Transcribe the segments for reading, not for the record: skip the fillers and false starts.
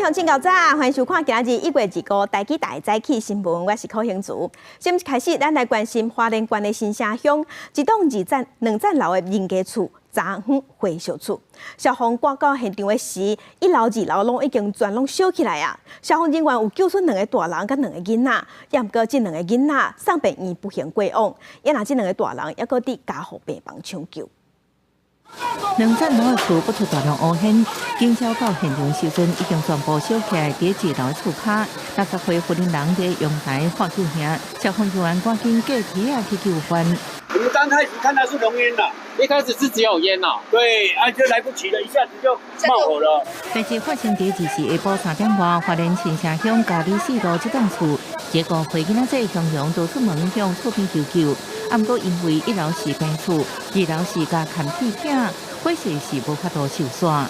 鄉親𠢕早，歡迎收看今仔日1月25台語台早起新聞，我是柯興慈。先開始，咱來關心花蓮縣的新社鄉，一棟二層兩層樓的人家厝，昨昏火燒厝。消防趕到現場的時，一樓、二樓攏已經全攏燒起來啊！消防人員有救出兩个大人佮兩个囡仔，也毋過這兩个囡仔送病院不幸過往，也若這兩个大人猶閣佇加護病房搶救。兩層樓的厝爆出大量烏煙，警消到現場時陣已經全部燒起來。佇一樓的厝跤，60歲婦人佇陽台喊救命，消防人員趕緊過梯仔去救援。我們剛開始看到是濃煙啦，一開始是只有煙啦，對，啊就來不及了，一下子就冒火了。代誌發生佇24下晡3點外，花蓮新社鄉嘉里四路這棟厝，一個歲囡仔仔雄雄都出門向厝邊求救，啊，毋過因為一樓是病厝，二樓是共牽鐵餅，火勢是無法度收煞。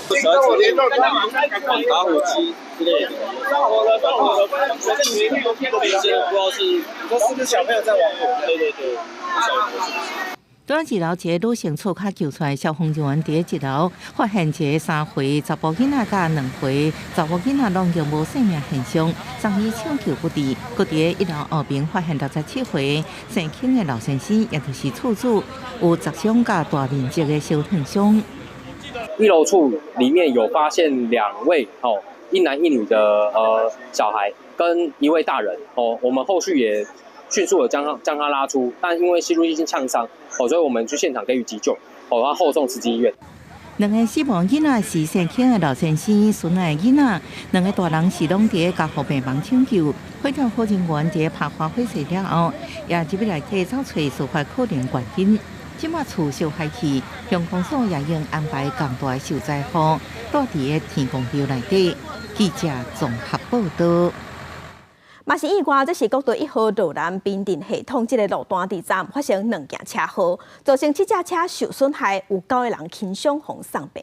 打火機之類的，着火了，着火了，不知道是，你說是不是小朋友在玩火？對對對。佇二樓一个女性厝跤救出來，消防人員佇一樓發現一个3歲查埔囡仔佮2歲查某囡仔攏經無生命現象，送醫搶救不治。閣佇一樓後邊發現67歲姓邱的老先生，也就是厝主，有砸傷佮大面積的燒燙傷。一樓處裡面有發現兩位哦，一男一女的小孩跟一位大人哦，我們後續也迅速的將他拉出，但因為吸入性嗆傷，哦，所以我們去現場給予急救，哦，然後後送慈濟醫院。兩个死亡囡仔是姓邱的老先生孫仔的囡仔，兩个大人是攏佇加護病房搶救。火調火人員佇拍花火勢了後，也入來替找揣事發可能原因。這馬厝燒害去，鄉公所也應安排更大的受災戶蹛佇个天公廟內底。記者綜合報道。嘛是意外，這是國道一號羅南平鎮系統這个路段佇昨暗發生兩件車禍，造成七隻車受損害，有九个人輕傷，予送病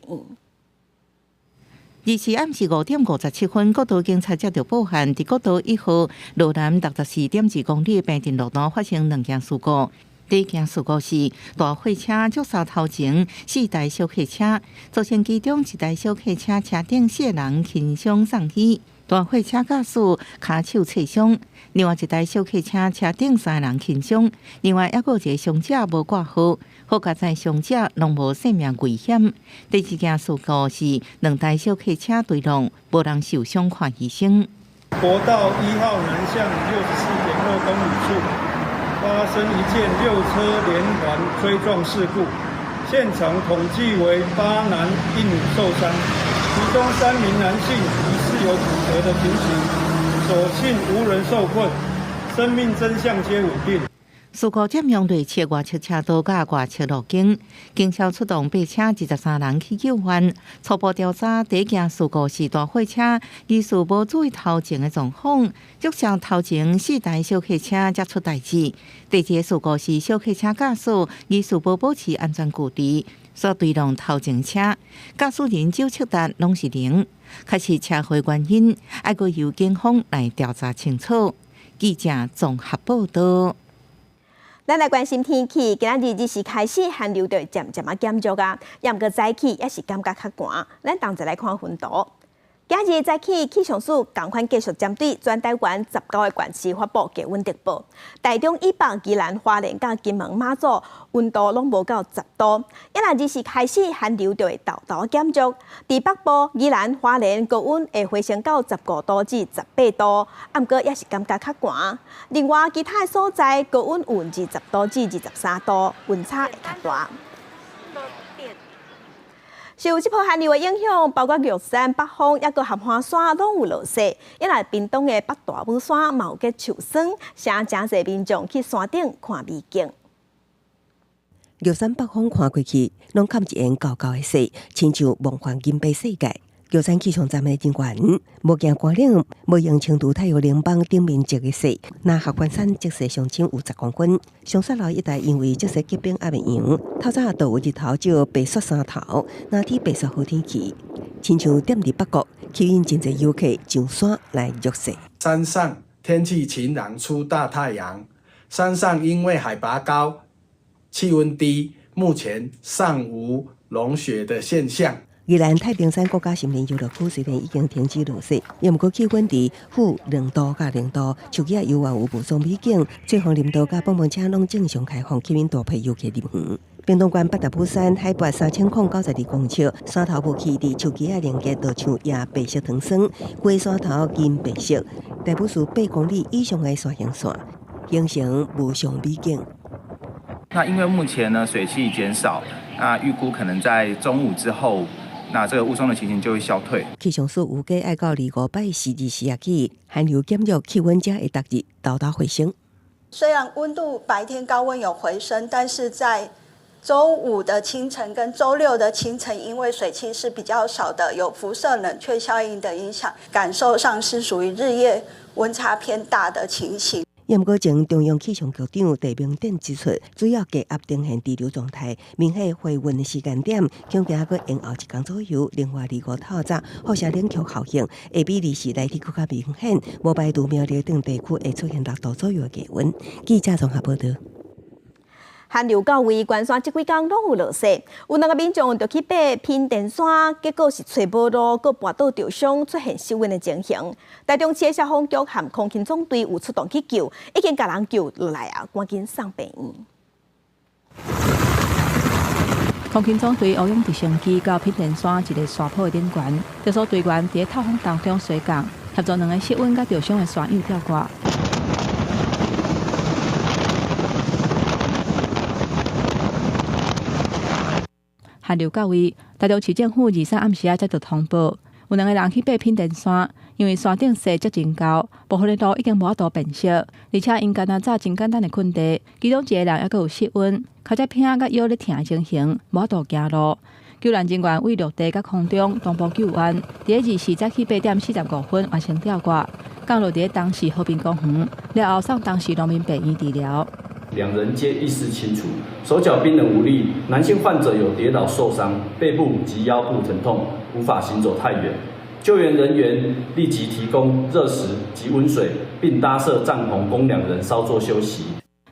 院。24暗時5點57分，國道警察接到報案，佇國道一號羅南64.2公里的平鎮路段發生兩件事故。第一件事故是大貨車撞煞頭前四台小客車，造成其中一台小客車車頂四个人輕傷送醫。大貨車駕駛跤手挫傷，另外一台小客車車頂三个人輕傷，另外猶閣有一个傷者無掛號，好佳哉傷者攏無性命危險。第二件事故是兩台小客車對撞，無人受傷看醫生。國道一號南向64.2公里處發生一件六車連環追撞事故，現場統計為八男一女受傷，其中三名男性疑似有骨折的情形，所幸無人受困，生命徵象皆穩定。事故佔用內側外側車道佮外側路肩，警消出動八車23人去救援。初步調查，第一件事故是大貨車疑似無注意頭前的狀況，撞上頭前四台小客車才出代誌。第二个事故是小客車駕駛疑似無保持安全距離，煞對撞頭前車，駕駛人酒測值攏是零，確實車禍原因，愛閣由警方來調查清楚。記者綜合報道。咱來關心天氣，今仔日日時開始寒流就會漸漸仔減弱啊，也毋過早起也是感覺較寒。咱同齊來看溫度。今日早起氣象署仝款繼續針對全台灣19個縣市發布低溫特報，台中以北、宜蘭花蓮佮金門馬祖溫度攏無到10度。也若日時開始寒流就會沓沓減弱，佇北部宜蘭花蓮高溫會回升到15度至18度，啊，毋過也是感覺較寒。另外，其他的所在高溫有20度至23度，溫差會較大。受這波寒流的影響，包括玉山、北峰，抑閣合歡山攏有落雪。也若屏東的北大武山嘛有結樹霜，誠濟民眾去山頂看美景。玉山北峰看過去，攏蓋一層厚厚的雪，親像夢幻銀白世界。玉山氣象站的人員無驚寒冷，無用輕除太陽能板頂面積的雪。那合歡山積雪上深有10公分。上雪樓一帶因為積雪結冰猶未融，透早就有日頭照白雪山頭，若天白雪好天氣，親像踮佇北國，吸引真濟遊客上山來浴雪。山上天氣晴朗，出大太陽。山上因為海拔高，氣溫低，目前尚無融雪的現象。宜蘭太平山國家森林遊樂區雖然已經停止落雪，也毋過氣溫佇-2度佮0度，樹仔猶原有無雙美景。吹風林道佮蹦蹦車攏正常開放，吸引大批遊客入園。屏東縣八達埔山海拔3092公尺，山頭霧氣佇樹枝仔凝結，就像夜白色糖霜，規山頭銀白色。大埔市8公里以上的山形線，形成無上美景。那因為目前呢水汽減少，那預估可能在中午之後，那這個霧凇的情形就會消退。氣象署預計愛到25拜四二時仔起，寒流減弱，氣溫才會逐日沓沓回升。雖然溫度白天高溫有回升，但是在週五的清晨跟週六的清晨，因為水汽是比較少的，有輻射冷卻效應的影響，感受上是屬於日夜溫差偏大的情形。也毋過，前中央氣象局長鄭明典指出，主要低壓呈現滯留狀態，明顯回溫的時間點恐驚閣延後一工左右。另外，25透早輻射冷卻效應會比24來得閣較明顯，無排除苗栗等地區會出現6度左右的低溫。記者綜合報導。寒流到位，關山這幾工攏有落雪，有兩個民眾就去爬品田山，結果是揣無路，閣跋倒著傷，出現失溫的情形。台中市的消防局和空勤總隊有出動去救，已經共人救落來啊，趕緊送病院。空勤總隊烏用直升機到品田山一个山坡的頂懸，特搜隊員佇透風當中垂降，協助兩个失溫佮著傷的山友吊掛。寒流到位，台中市政府23暗時仔接到通報，有兩个人去爬品田山，因為山頂雪質真厚，部分的路已經無法度辨識，而且𪜶敢若走真簡單的墾地，其中一个人猶閣有失溫，跤脊疼佮腰咧疼的情形，無法度行路。救援人員為陸地佮空中同步救援，佇24早起8點45分完成吊掛，降落佇東勢和平公園，了後送東勢農民病院治療。兩人皆意識清楚，手腳冰冷無力。男性患者有跌倒受傷，背部及腰部疼痛，無法行走太遠。救援人員立即提供熱食及溫水，並搭設帳篷供兩人稍作休息。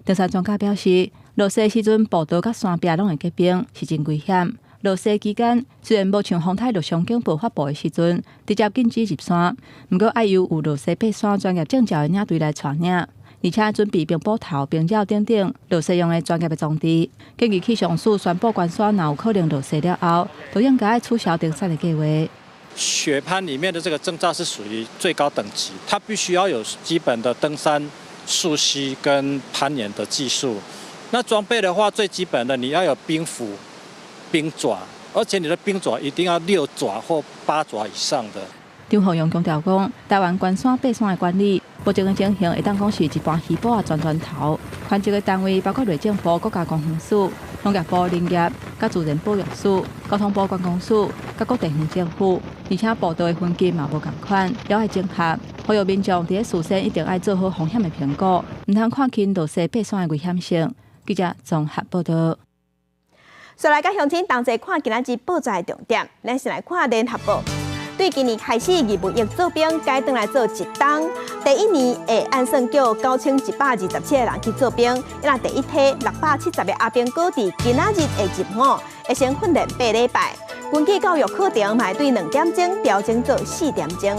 登山專家表示，落雪時陣步道佮山壁攏會結冰，是真危險。落雪期間雖然無像風颱陸上警報發布的時陣直接禁止入山，毋過愛由有落雪爬山專業證照的領隊來帶領。而且準備冰斧頭、冰爪等等落雪用的專業的裝置。根據氣象署宣布，關山若有可能落雪了後，都應該取消登山的計劃。雪攀裡面的這個證照是屬於最高等級，它必須要有基本的登山溯溪跟攀岩的技術。那裝備的話，最基本的你要有冰斧、冰爪，而且你的冰爪一定要6爪或8爪以上的。張鳳陽強調講，台灣關山爬山的管理，目前的情形會當講是一盤魚脯仔全全頭。權責的單位包括內政部、國家公園署、農業部林業、佮自然保育署、交通部觀光署、佮各地方政府，而且步道的分級嘛無仝款，也愛整合。呼籲民眾佇咧事先一定愛做好風險的評估，毋通看輕落雪爬山的危險性。記者綜合報導。再來佮鄉親同齊看今仔日報紙的重點，咱先來看聯合報。對今年開始義務役做兵，改轉來做一冬。第一年會按算叫9127個人去做兵，那第一梯670個阿兵哥佇今仔日會入伍，會先訓練8禮拜。根據教育課程，嘛會對2點鐘調整做4點鐘。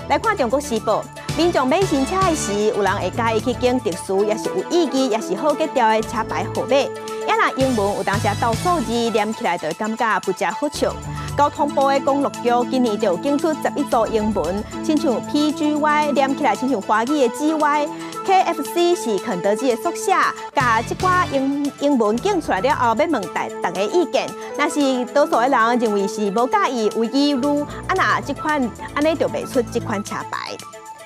來看《中國時報》，民眾買新車的時，有人會佮意去揀特殊，也是有意義，也是好格調的車牌號碼。也若英文有當時鬥數字唸起來，就會感覺不真好笑。交通部的公路局今年就有檢出11組英文，親像 PGY 唸起來親像華語的 GY，KFC 是肯德基的縮寫。共這寡英文檢出來了後，欲問大家意見，若是多數的人認為是無佮意、有疑慮，啊若這款按呢就袂出這款車牌。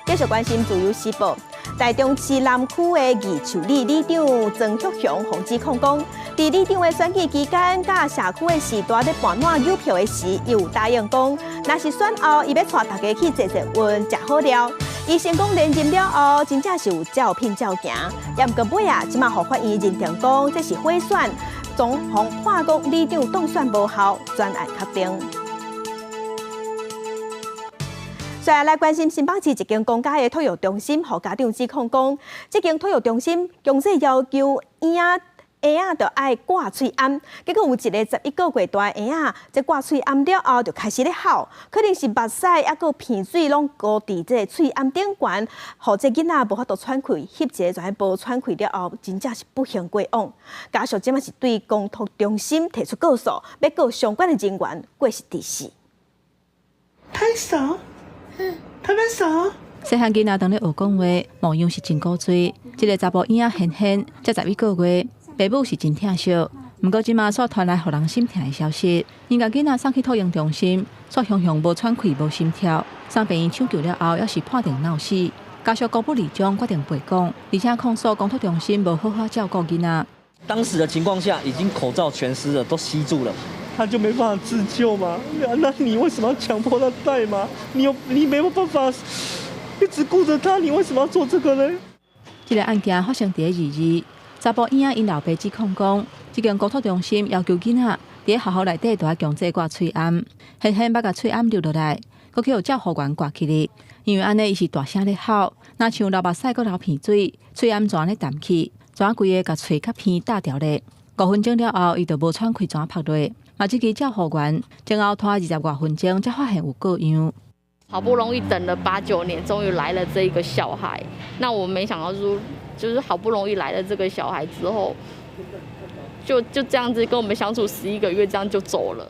繼續關心自由時報，台中市南區的義樹里里長曾玉雄予指控講，佇里長的選舉期間，佮社區的時代咧辦滿郵票的時，伊有答應講，若是選後，伊欲帶大家去坐坐運，食好料。伊成功連任了後，真正是有照片照行，也毋過尾啊，這馬予法院認定講這是賄選，總予判講里長當選無效，全案確定。再來關心新北市一間公家的托育中心，予家長指控講，這間托育中心強制要求嬰仔嬰仔就愛掛喙罨。結果有一个11個月大的嬰仔，這掛喙罨了後就開始咧哭，可能是目屎抑閣鼻水攏糊佇這个喙罨頂懸，予這囡仔無法度喘氣，翕一个全無喘氣了後，真正是不幸過往。家屬這馬是對公托中心提出告訴，欲告相關的人員過失致死。拍手，拍拍手。細漢囡仔當咧學講話，模樣是真古錐。這个查埔嬰仔萱萱，才11個月，爸母是真疼惜。毋過這馬煞傳來予人心疼的消息，𪜶共囡仔送去托嬰中心，煞雄雄無喘氣、無心跳，送病院搶救了後，猶是判定腦死。家屬高不里長決定賠講，而且控訴公托中心無好好照顧囡仔。當時的情況下，已經口罩全濕了，都吸住了。他就沒辦法自救嗎？那你為什麼要強迫他戴嗎？你有你沒有辦法一直顧着他，你為什麼要做這個呢？這个案件發生佇22日，查埔嬰仔𪜶老爸指控講，這間公托中心要求囡仔佇學校內底都愛強制掛喙罨，萱萱欲共喙罨留落來，閣去予照護員掛起去，因為按呢伊是大聲咧哭，若像流目屎閣流鼻水，喙罨就按呢澹去，怎規个共喙佮鼻罩牢咧。5分鐘了後，伊就無喘氣，怎趴落。嘛，這支照護員前後拖20外分鐘，才發現有過樣。好不容易等了八九年，終於來了這一個小孩。那我沒想到說，就是好不容易來了這個小孩之後，就這樣子跟我們相處11個月，這樣就走了。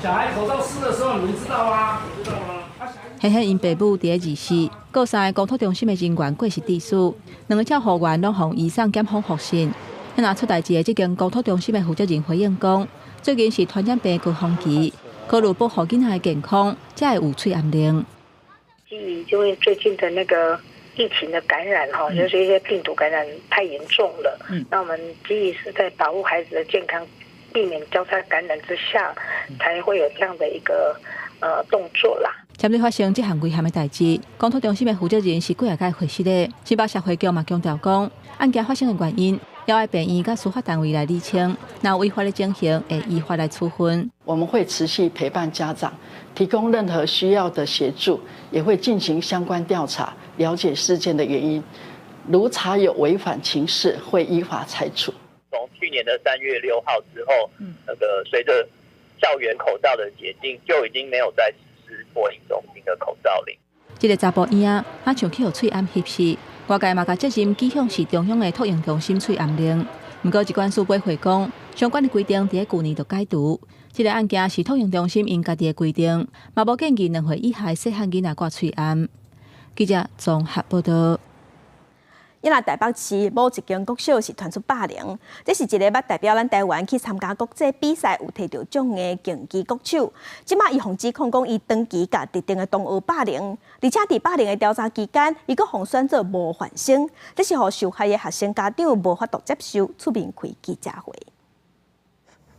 小孩口罩濕的時候，你們知道嗎？知道嗎？萱萱𪜶爸母佇咧24告三个公托中心的人員過失致死，兩个照護員攏予移送檢方覆訊。若出代誌的這間公托中心的負責人回應講，最近是傳染病高峰期，考慮保護囡仔的健康，才會有喙罨令。基於因為最近的那個疫情的感染，哈，就是一些病毒感染太嚴重了。那我們基於是在保護孩子的健康，避免交叉感染之下，才會有這樣的一個動作啦。針對發生這項危險的代誌，公托中心的負責人是幾仔擺回釋的。新北社會局嘛強調講，案件發生的原因，猶愛病院佮司法單位來釐清，若有違法的情形，會依法來處分。我們會持續陪伴家長，提供任何需要的協助，也會進行相關調查，了解事件的原因。如查有違反情事，會依法裁處。從去年的3月6號之後，那個隨着校園口罩的解禁，就已經沒有再實施托嬰中心的口罩令。這个查埔嬰仔，若像去予喙罨翕死，外界嘛共責任指向是中央的托嬰中心喙罨令。毋過疾管署回講，相關的規定佇咧舊年就解除。這个案件是托嬰中心𪜶家己的規定，嘛無建議2歲以下的細漢囡仔掛喙罨。記者綜合報道。伊若台北市某一間國小是傳出霸凌，這是一个捌代表咱台灣去參加國際比賽有提著獎的競技國手。這馬伊予指控講，伊長期共特定的同學霸凌，而且佇霸凌的調查期間，伊閣予選做模範生，這是予受害的學生家長無法度接受，出面開記者會。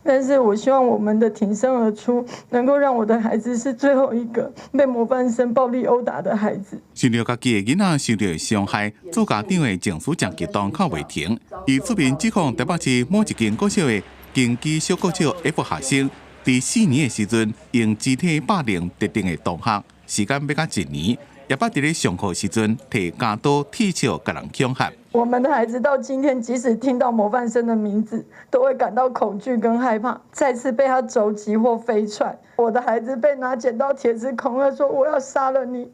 但是我希望我們的挺身而出，能夠讓我的孩子是最後一個被模範生暴力毆打的孩子。想著家己的囡仔受著傷害，做家長的情緒誠激動，哭袂停。伊出面指控台北市某一間國小的競技小國手 F 學生，佇4年的時陣用肢體霸凌特定的同學，時間欲到一年，也捌佇咧上課時陣提鉸刀鐵鍬共人恐嚇。我們的孩子到今天，即使聽到模範生的名字，都會感到恐懼跟害怕。再次被他肘擊或飛踹，我的孩子被拿剪刀鐵絲恐嚇說我要殺了你。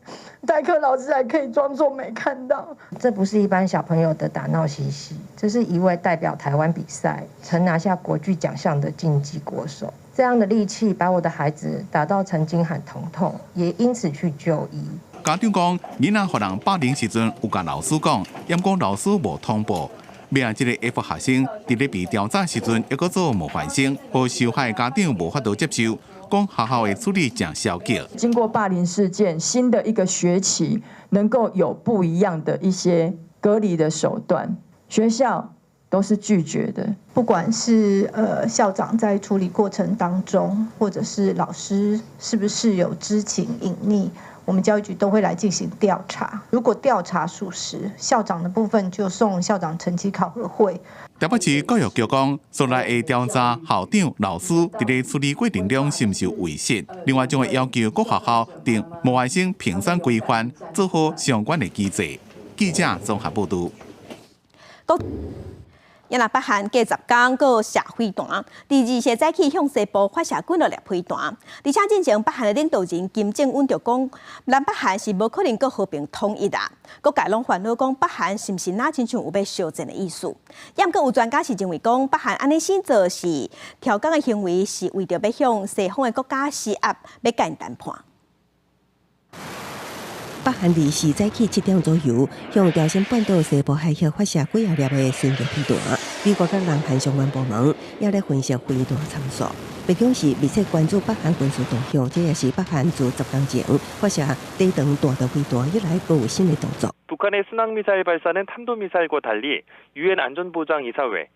代課老師還可以裝作沒看到。這不是一般小朋友的打鬧嬉戲，這是一位代表台灣比賽、曾拿下國際獎項的競技國手。這樣的力氣把我的孩子打到曾經很疼痛，也因此去就醫。家長講，囡仔予人霸凌時陣有共老師講，毋過老師無通報。尾仔這个 F 學生佇咧被調查時陣，猶閣做模範生，予受害家長無法度接受，講學校的處理誠消極。經過霸凌事件，新的一個學期能夠有不一樣的一些隔離的手段，學校都是拒絕的。不管是校長在處理過程當中，或者是老師是不是有知情隱匿，我們教育局都會來進行調查。如果調查屬實，校長的部分就送校長成績考核會。台北市教育局講，煞來會調查校長、老師佇咧處理過程中是毋是有違失。另外，將會要求各學校定模範生評選規範，做好相關的機制。記者綜合報道。也若北韓過10工閣射飛彈，佇24早起向西部發射幾落粒飛彈，而且進前北韓的領導人金正恩就講，南北韓是無可能閣和平統一啊。各界攏煩惱講北韓是毋是若親像有欲相戰的意思？也毋過有專家是認為講，北韓按呢生做是調降的行為，是為著欲向西方的國家施壓，欲共𪜶談判。北韓24早起7點左右，向朝鮮半島西部海域發射幾仔粒的巡弋飛彈。美國佮南韓相關部門也咧分析飛彈參數。白宮是密切關注北韓軍事動向，這也是北韓自10工前發射短長彈道飛彈以來，閣有新的動作。 북한의 순항미사일 발사는 탄도미사일과 달리 유엔 안전보장이사회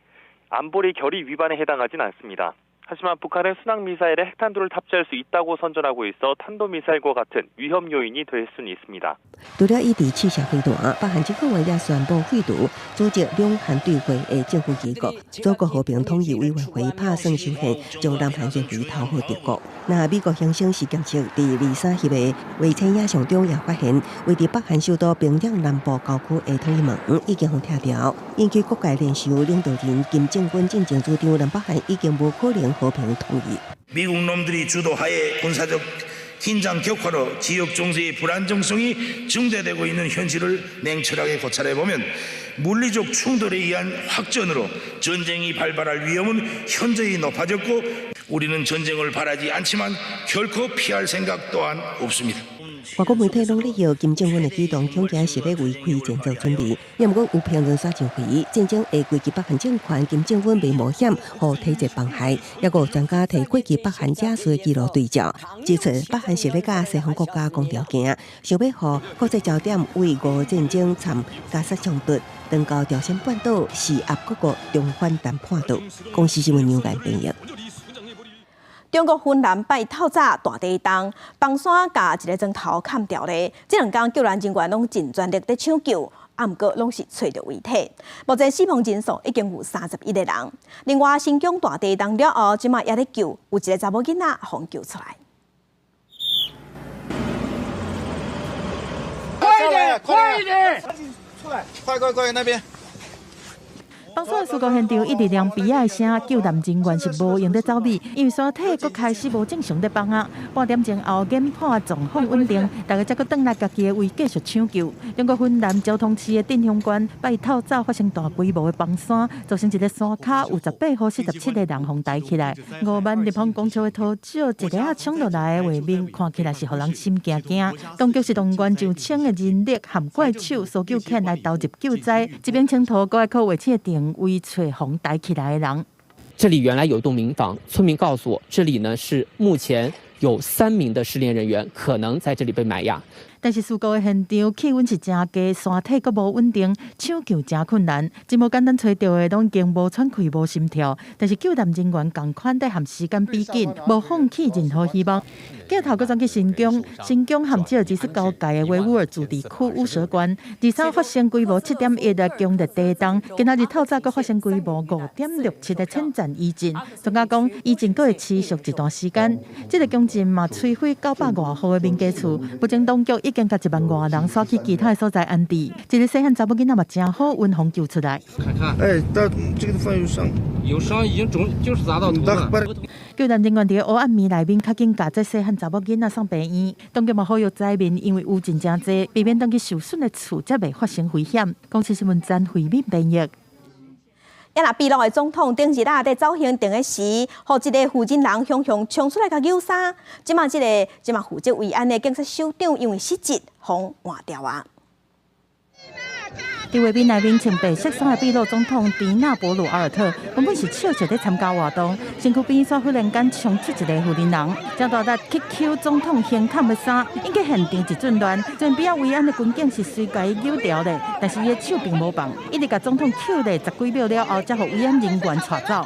안보리 결의 위반에 해당하진 않습니다. 하지만 북한은 순항미사일에 핵탄두를 탑재할 수 있다고 선전하고 있어 탄도미사일과 같은 위험 요인이 될 수는 있습니다. 除了一直試射飛彈，北韓這個月也宣布廢除組織兩韓對話的政府機構，祖國和平統一委員會拍算修憲，將南韓列為頭號敵國。那美國行星是檢測佇23翕的衛星影像中也發現，位佇北韓首都平壤南部郊區的統一門已經予拆掉，引起各界聯想，領導人金正恩進前主張南北韓已經無可能和平統一。 미국 놈들이 주도하에 군사적 긴장 격화로 지역 정세의 불안정성이 증대되고 있는 현실을 냉철하게 고찰해 보면 물리적 충돌에 의한 확전으로 전쟁이 발발할 위험은 현저히 높아졌고 우리는 전쟁을 바라지 않지만 결코 피할 생각 또한 없습니다. 外國媒體攏咧搖金正恩的舉動，恐驚是咧為開戰做準備。也毋過有評論煞認為，戰爭會危及北韓政權，金正恩袂冒險予體制崩壞。抑閣有專家提過去北韓野事的記錄對照，指出北韓是咧佮西方國家講條件，想欲予國際焦點為俄戰爭摻加沙衝突，轉到朝鮮半島施壓各國重返談判桌。公視新聞楊岩編譯。中國雲南拜透早大地動，崩山共一个磚頭砍掉咧。這兩工救援人員攏盡全力佇搶救，啊，毋過攏是揣著遺體。目前死亡人數已經有31個人。另外，新疆大地動了後，這馬猶咧救，有一个查某囡仔予救出來。快點，快點，出來，快快快，那邊。崩山事故現場一直連咇仔的聲，救援人員是無閒咧走避，因為山體閣開始無正常咧崩啊。半點鐘後研判狀況穩定，大家才閣轉來家己的位繼續搶救。中國雲南昭通市的鎮雄縣拜透早發生大規模的崩山，造成一个山跤有18戶47個人予抬起來，5萬立方公尺的土石一下仔衝落來的畫面，看起來是予人心驚驚。當局是動員上千个人力和怪手搜救犬來投入救災，這邊清土閣愛靠衛星定位揣予抬起來的人。這裡原來有棟民房，村民告訴我，這裡呢是目前有3名的失聯人員可能在這裡被埋壓。但是事故的現場氣溫是誠低，山體閣無穩定，搶救誠困難。真無簡單揣著的，攏已經無喘氣、無心跳。但是救援人員仝款佇和時間比緊，無放棄任何希望。鏡頭閣轉去新疆，新疆和吉爾吉斯交界的維吾爾自治區烏什縣，23發生規模7.1的強烈地動，今仔日透早閣發生規模5.67的淺層餘震。專家講，餘震閣會持續一段時間。這个強震嘛，摧毀900外戶的民家厝，目前當局已經共1萬外人徙去其他的所在安置。一个細漢查某囡仔嘛，誠好運予救出來。看看，哎，但這個地方有傷，有傷已經腫，就是砸到頭了。救援人員佇烏暗暝內面，較緊共這細漢查某囡仔送病院。當局嘛呼籲災民，因為餘震誠濟，避免轉去受損的厝，才袂發生危險。公視新聞曾慧敏編譯。也若秘魯的總統頂日啊，佇走行程的時，予一个負責人雄雄衝出來共搝衫。這馬這个這馬負責維安的警察首長因為失職，予換掉啊。佇畫面內面穿白色衫的秘魯總統迪納博魯阿爾特，原本是笑笑佇參加活動，身軀邊煞忽然間衝出一个婦人人，誠大力去搝總統胸坎的衫，引起現場一陣亂。雖然邊仔維安的軍警是隨共伊搝牢咧，但是伊的手並無放，一直共總統搝咧十幾秒了後，才予維安人員帶走。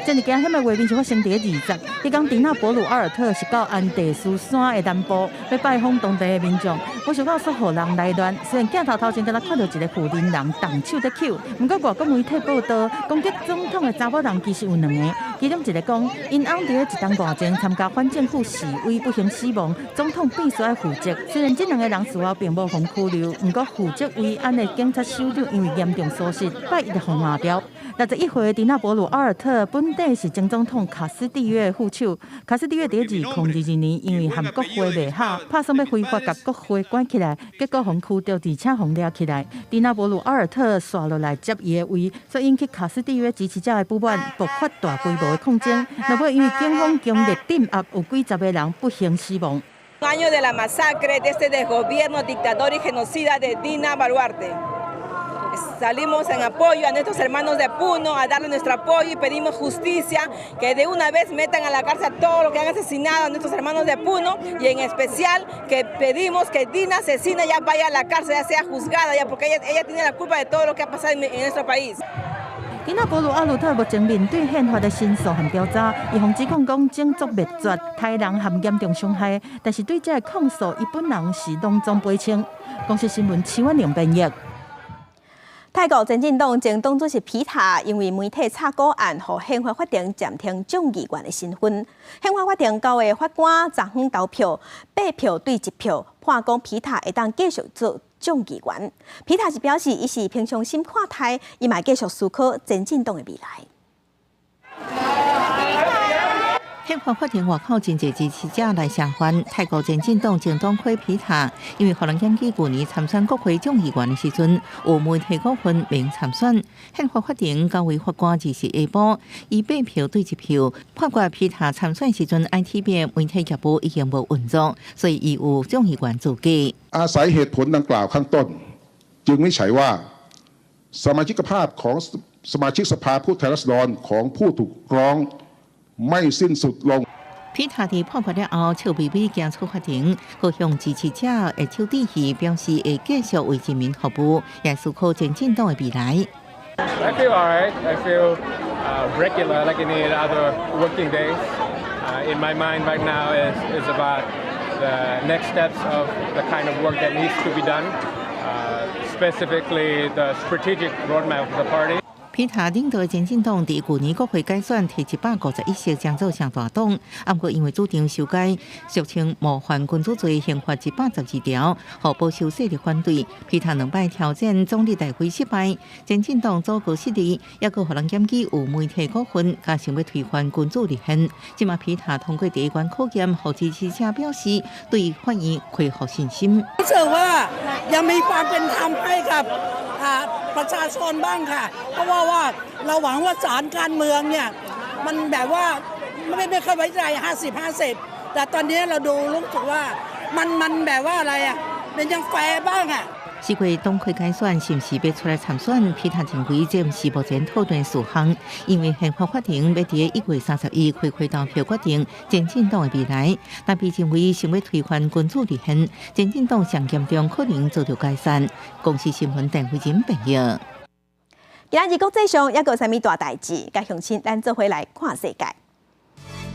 這個驚險的畫面是發生佇二十，彼工迪納博魯阿爾特是到安第斯山的南部，欲拜訪當地的民眾，無想到煞予人來亂。雖然鏡頭頭前敢若看著一个婦人人動手佇搝，毋過外國媒體報道，攻擊總統的查某人其實有兩个，其中一个講，𪜶翁佇咧一冬外前參加反政府示威，不幸死亡，總統必須愛負責。雖然這兩个人事後並無予拘留，毋過負責維安的警察首長因為嚴重疏失，拜一就予換掉。61歲的迪納博魯阿爾特本底是前總統卡斯蒂約的副手。卡斯蒂約佇2022年因為和國會袂合，拍算欲非法共國會關起來，結果予拘著，而且予掠起來。迪納博魯阿爾特紲落來接伊的位，所以引起卡斯蒂約支持者的不滿，爆發大規模的抗爭。落尾因為警方強力鎮壓，有幾十个人不幸死亡。 Año de la masacre de este desgobierno dictador y genocida de Dina Boluarte. Salimos en apoyo a nuestros hermanos de Puno, a darle nuestro apoyo y pedimos justicia, que de una vez metan a la cárcel a todos los que han asesinado a nuestros hermanos de Puno y en especial que pedimos que Dina asesina ya vaya a la cárcel, ya sea juzgada ya, porque ella tiene la culpa de todo lo que ha pasado en nuestro país. 迪納博魯阿魯特目前面對憲法的申訴和調查，伊予指控講種族滅絕、殺人和嚴重傷害，但是對這个控訴，伊本人是攏總否認。公視新聞徐婉玲編譯。泰國前進黨前黨主席皮塔因為媒體炒股案，予憲法法庭暫停眾議員的身份。憲法法庭九个法官昨昏投票，8票對1票，判講皮塔會當繼續做眾議員。皮塔是表示，伊是平常心看待，伊嘛繼續思考前進黨的未來。憲法法庭外口真濟支持者來聲援泰國前進黨前黨魁皮塔，因為予人檢舉舊年參選國會眾議員的時陣，有媒體股份免參選。憲法法庭九位法官二四下晡以8票對1票判決皮塔參選時陣，ITB 媒體業務已經無運作，所以伊有眾議員資格。 อาศัยเหตุผลดังกล่าวข้างต้น จึงวินิจฉัยว่าสมาชิกภาพของสมาชิกสภาผู้แทนราษฎรของผู้ถูกร้องไม่สิ้นสุดลง 皮塔佇判決了後，笑微微行出法庭，閣向支持者揮手致意，表示會繼續為人民服務，也思考前進黨的未來。 I feel alright. I feel regular like any other working days. In my mind right now is about the next steps of the kind of work that needs to be done, specifically the strategic roadmap of the party. 皮塔領導前進黨佇舊年國會改選提151席，將做上大黨。毋過因為主張修改俗稱冒犯君主罪刑法112條，予保守勢力反對。皮塔兩擺挑戰總理大位失敗，前進黨組閣失利，抑閣予人檢舉有媒體股份，加想欲推翻君主立憲。這馬皮塔通過第一關考驗，予支持者表示對法院恢復信心。 รู้สึกว่ายังมีความเป็นธรรมให้กับประชาชนบ้างค่ะเพราะว่าว่าเราหวังว่าศาลการเมืองเนี่ยมันแบบว่าไม่ไม่ค่อยไว้ใจ50 50แต่ตอนนี้เราดูรู้สึกว่ามันมันแบบว่าอะไรอ่ะมันยังแฟร์บ้างอ่ะ 4月黨魁改選是毋是欲出來參選？皮塔認為這毋是目前討論事項，因為憲法法庭欲佇1月31開會投票決定前進黨的未來。但被認為想欲推翻君主立憲，前進黨上嚴重可能遭著解散。公視新聞鄧慧珍編譯。今仔日國際上猶閣有啥物大代誌？佮鄉親咱做伙來看世界。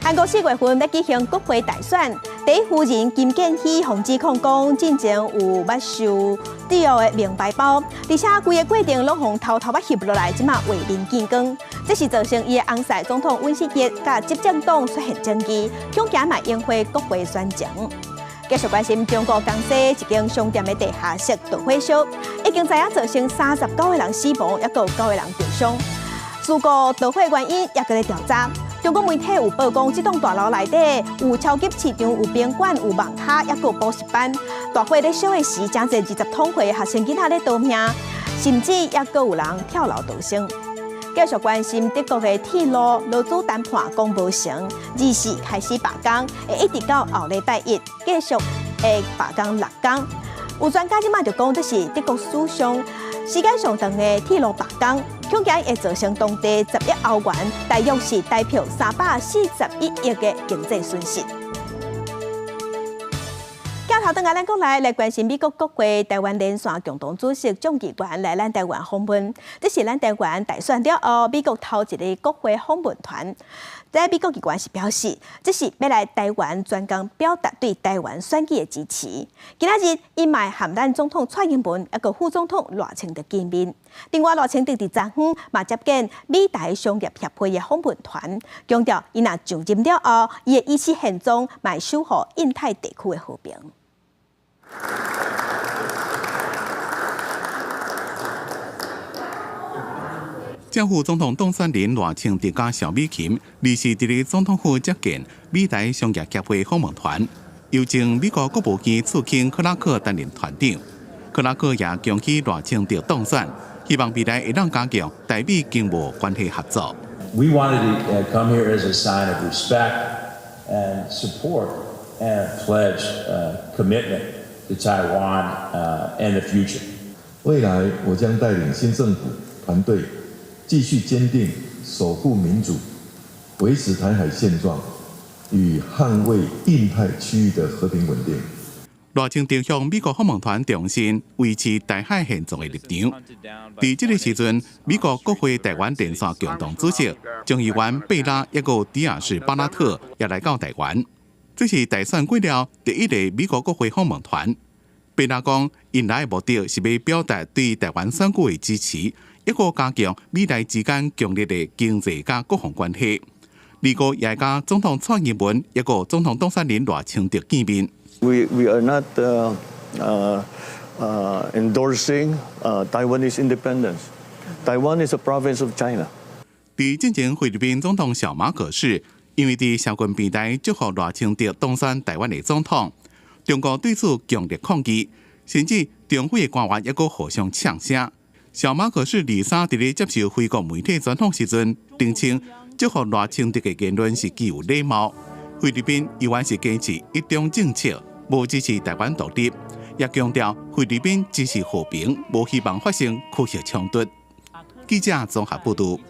韓國4月份欲舉行國會大選，第一夫人金建希予指控講，進前有捌收迪奧的名牌包，而且規个過程攏予偷偷仔翕落來，這馬畫面見光。這是造成伊的翁婿總統尹錫悅佮執政黨出現爭議，恐驚嘛引火國會選情。繼續關心中國江西一間商店的地下室導火燒，已經知影造成39個人死亡，猶閣有九個人受傷。事故導火原因猶閣咧調查。中國媒體有報講，這棟大樓內底有超級市場、有賓館、有網咖，猶閣有補習班。大火咧燒的時，誠濟20通歲的學生囡仔咧逃命，甚至猶閣有人跳樓逃生。繼續關心德國的鐵路勞資談判講無成，24開始罷工，會一直到後禮拜一繼續會罷工6工。有專家這馬就講，這是德國史上時間上長的鐵路罷工，恐驚會造成當地10億歐元，大約是台票341億的經濟損失。鏡頭轉來咱國內來關心美國國會台灣連線共同主席眾議員來咱台灣訪問，這是咱台灣大選了後美國頭一个國會訪問團。在美國議員是表示，這是欲來台灣專工表達對台灣選舉的支持。今仔日伊嘛會和咱總統蔡英文抑閣副總統賴清德見面。另外，賴清德佇昨昏嘛接見美台商業協會的訪問團，強調伊若就任了後，伊會維持現狀，嘛會守護印太地區的和平。正副總統當選人賴清德佮蕭美琴，二時佇咧總統府接見美台商業協會訪問團，由前美國國務院次卿克拉克擔任團長。克拉克也恭喜賴清德當選，希望未來會當加強台美經貿關係合作。 We wanted to come here as a sign of respect and support and pledge commitment to Taiwan and the future. 未來我將帶領新政府團隊，繼續堅定守護民主、維持台海現狀與捍衛印太區域的和平穩定。賴清德向美國訪問團重申維持台海現狀的立場。佇這个時陣，美國國會台灣連線共同主席眾議員貝拉抑閣迪亞士巴拉特也來到台灣。這是大選過了第一個美國國會訪問團。貝拉講，𪜶來的目的是欲表達對台灣選舉的支持，抑閣加強美台之間強烈的經濟佮國防關係。二號也會佮總統蔡英文抑閣總統當選人賴清德見面。 We are not endorsing Taiwanese independence. Taiwan is a province of China. 佇進前菲律賓總統小馬可仕，因為佇社群平台祝福賴清德當選台灣的總統，中國對此強烈抗議，甚至中菲的官員抑閣互相嗆聲。小馬可仕二三佇咧接受菲國媒體專訪時陣，澄清祝福賴清德的言論是極有禮貌。菲律賓依然是堅持一中政策，無支持台灣獨立，也強調菲律賓支持和平，無希望發生區域衝突。記者綜合報導。啊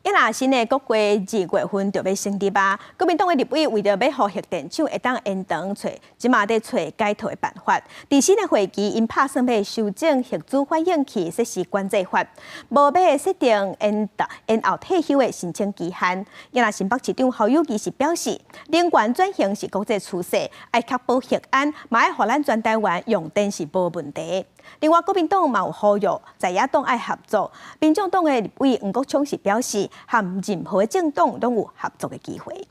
若新的國會二月份就欲成立啊！國民黨的立委為著欲予核電廠會當延長揣，這馬佇揣解套的辦法。佇新的會期，𪜶拍算欲修正核主反應器設施管制法，無欲設定延後退休的申請期限。啊若新北市長侯友宜是表示，能源轉型是國際趨勢，愛確保核安，嘛愛予咱全台灣用電是無問題。另外，國民黨嘛有呼籲在野黨愛合作。民眾黨的立委黃國昌是表示，和任何政黨攏有合作的機會。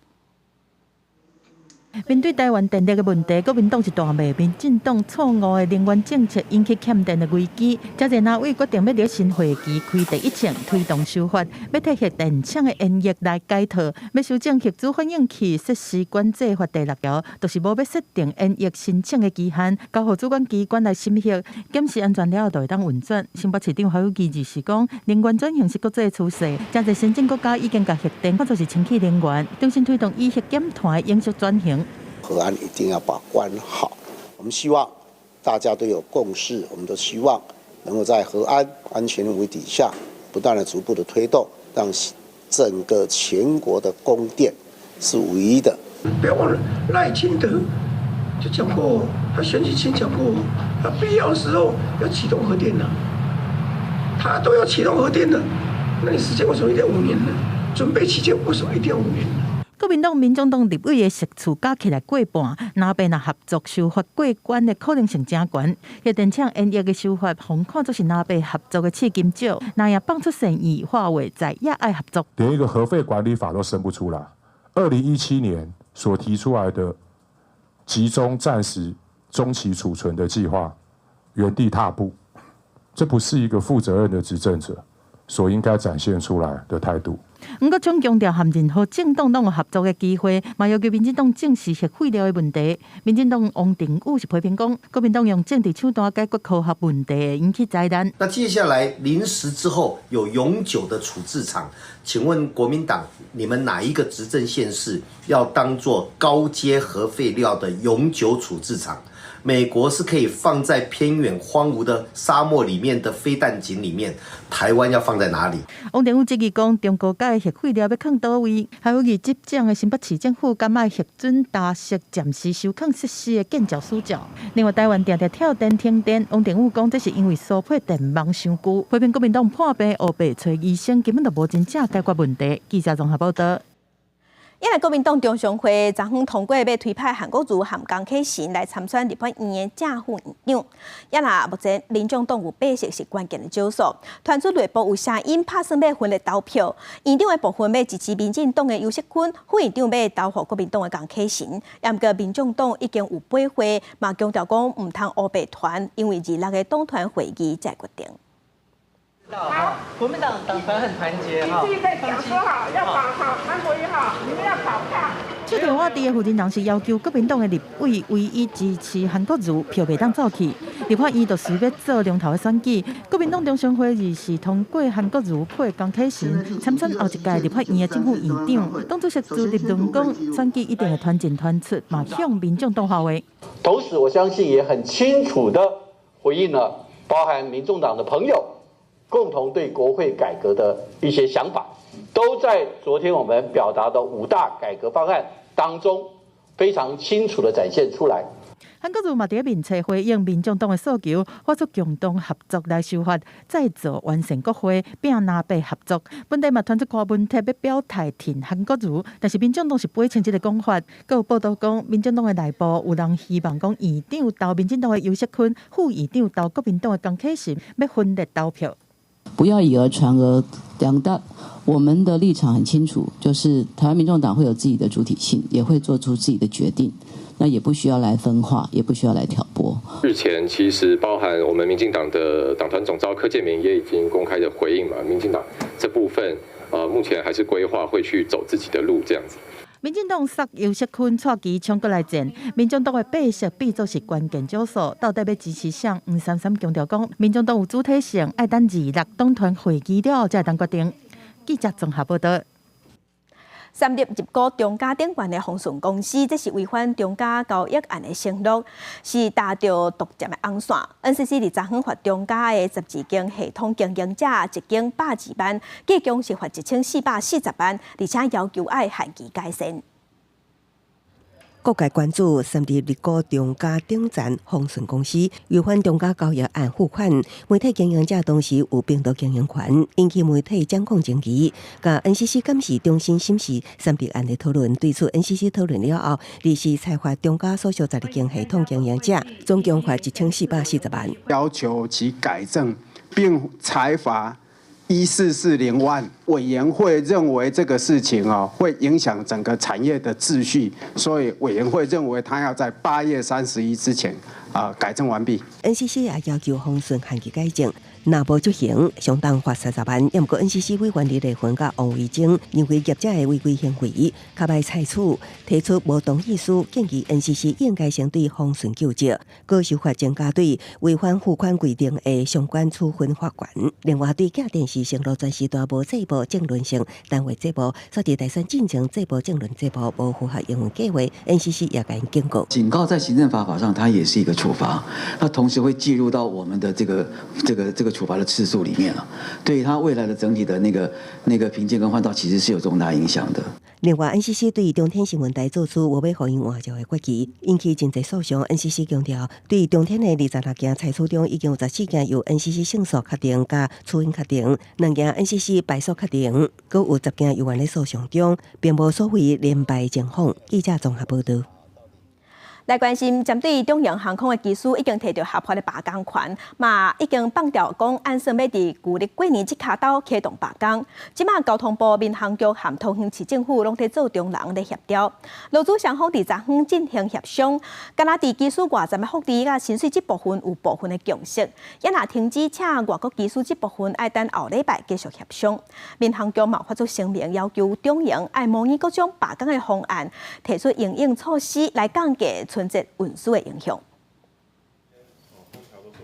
面對台灣電力的問題，國民黨是大罵民進黨錯誤的能源政策引起欠電的危機。遮濟藍委決定欲佇新會期開第一槍推動修法，欲替核電廠的延役來解套，欲修正核主反應器設施管制法第六條，就是無欲設定延役申請的期限，交予主管機關來審核，檢視安全了後就會當運轉。新北市長侯友宜就是講，能源轉型是國際趨勢，誠濟先進國家已經共核電看作是清潔能源，重新推動以核減碳的永續轉型。核安一定要把關好，我們希望大家都有共識，我們都希望能夠在核安安全為底下，不斷的逐步的推動，讓整個全國的供電是唯一的。不要忘了賴清德就講過，他選舉前講過，他必要的時候要啟動核電的，他都要啟動核電的，那你時間為什麼一定要5年呢？準備期間為什麼一定要5年呢？國民黨、民眾黨立委的席次加起來過半，藍白若合作修法過關的可能性誠懸。核電廠延役的修法，予看作是藍白合作的試金石，若也放出善意，化為在野愛合作。連一個核廢管理法都生不出來。2017年所提出來的集中暫時中期儲存的計劃，原地踏步，這不是一個負責任的執政者所應該展現出來的態度。黃國昌強調，和任何政黨攏有合作的機會，嘛要求民進黨正視核廢料的問題。民進黨王定宇是批評講，國民黨用政治手段解決科學問題，引起災難。那接下來臨時之後有永久的處置場，請問國民黨，你們哪一個執政縣市要當做高階核廢料的永久處置場？美國是可以放在偏遠荒蕪的沙漠裡面的飛彈井裡面，台灣要放在哪裡？王定宇質疑講，中高階的核廢料欲囥佗位？還有佇執政的新北市政府敢愛核准搭設暫時收囥設施的建造使照？另外，台灣定定跳電停電，王定宇講這是因為輸配電網傷舊，批評國民黨破病烏白揣醫生，根本就無真正解決問題。記者綜合報道。因為國民黨中常會昨昏通過欲推派韓國瑜和江啟臣來參選立法院的正副院長。也若目前民眾黨有白色是關鍵的少數，傳出內部有聲音拍算欲分裂投票，院長的部分欲支持民進黨的游錫堃，副院長欲投予國民黨的江啟臣。也毋過民眾黨已經有八會，嘛強調講毋通烏白傳，因為26个黨團會議才決定。好，國民黨黨團很團結哈。你自己在講說好，要保好韓國瑜好，你們要保票。這電話佇的負責人是要求國民黨的立委唯一支持韓國瑜，票袂當走去。立法院就是欲做龍頭的選舉，國民黨中常會議是通過韓國瑜配江啟臣參選後一屆立法院的正副院長。黨主席朱立倫講，選舉一定會團進團出，嘛向民眾黨發話。同時，我相信也很清楚的回應了包含民眾黨的朋友。共同對國會改革的一些想法，都在昨天我們表達的五大改革方案當中非常清楚的展現出來。韓國瑜嘛佇面冊回應民眾黨的訴求，發出共同合作來修法，再造完善國會，並藍白合作。本地嘛傳出柯文哲欲表態挺韓國瑜，但是民眾黨是不會承這個講法。閣有報道講，民眾黨的內部有人希望講院長投民進黨的游錫堃，副院長投國民黨的江啟臣，欲分裂投票。不要以訛傳訛，兩大我們的立場很清楚，就是台灣民眾黨會有自己的主體性，也會做出自己的決定，那也不需要來分化，也不需要來挑撥。日前其實包含我們民進黨的黨團總召柯建銘也已經公開的回應嘛，民進黨這部分，目前還是規劃會去走自己的路，這樣子。民進黨殺游錫堃掣旗衝過來戰，民眾黨的白色變做是關鍵少數，到底欲支持誰？黃珊珊強調講，民眾黨有主體性，愛等26黨團會議了後才會當決定。記者綜合報道。三立入股中嘉頂懸的鴻順公司，這是違反中嘉交易案的承諾，是踏著獨佔的紅線。NCC佇昨昏罰中嘉的12間系統經營者一間120萬，計共是罰1440萬，而且要求愛限期改善。各界關注三立入股中嘉頂層鴻順公司違反中嘉交易案付款，媒體經營者同時有並奪經營權，引起媒體掌控爭議。共 NCC 監視中心審視三立案的討論，對此 NCC 討論了後，臨時裁罰中嘉所屬12間系統經營者，總共罰1440萬。要求其改正並裁罰1440萬。委員會認為這個事情哦，會影響整個產業的秩序，所以委員會認為他要在8月31之前啊改正完畢。 NCC 也要求鴻順限期改正，若無執行，相當罰30萬。毋過 NCC 委員李麗芬佮王維貞認為業者的違規行為較歹採取，提出無同意書，建議 NCC 應該先對鴻順究責，閣修法增加對違反付款規定的相關處分罰鍰。另外，對寄電視承諾全時段無節目政論性單位節目，煞佇大選進前節目政論節目無符合營運計劃，NCC 也共警告。警告在行政罰法上，它也是一個處罰，那同時會計入到我們的這個處罰的次數裡面了，對於他未來的整體的那個評鑑跟換照，其實是有重大影響的。另外，NCC 對中天新聞台做出無欲予𪜶換照的決議，引起真濟訴訟。NCC 強調，對中天的26件裁處中，已經有14件由 NCC 勝訴確定佮處分確定，2件 NCC 敗訴確定，閣有10件猶原咧訴訟中，並無所謂連敗情況。記者綜合報道。來關心，針對長榮航空的機師已經提著合法的罷工權，嘛已經放調講，按算欲佇舊曆過年這跤頭啟動罷工。這馬交通部民航局和桃園市政府攏佇做中人咧協調，勞資雙方佇昨昏進行協商，敢若佇機師外站的福利佮薪水這部分有部分的共識，也若停止請外國機師這部分，愛等後禮拜繼續協商。民航局嘛發出聲明，要求長榮愛模擬各種罷工的方案，提出因應措施來降低春節運輸的影響。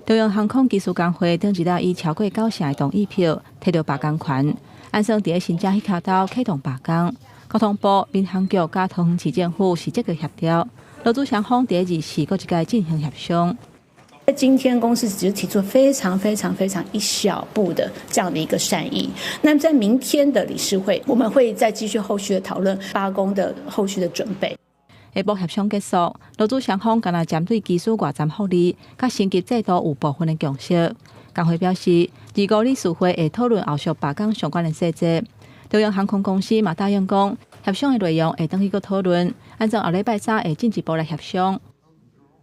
長榮航空機師工會頂一日以超過9成的同意票，提著罷工權，按算佇新正彼跤頭啟動罷工。交通部、民航局佮桃園市政府是積極協調，勞資雙方佇二四閣一擺進行協商。今天公司只是提出非常非常非常一小步的這樣的一個善意。那麼在明天的理事會，我們會再繼續後續的討論罷工的後續的準備。下晡協商結束，勞資雙方敢若針對機師外站福利、佮薪級制度有部分的共識。工會表示，25理事會會討論後續罷工相關的細節。長榮航空公司嘛答應講，協商的內容會轉去閣討論，按照後禮拜三會進一步來協商。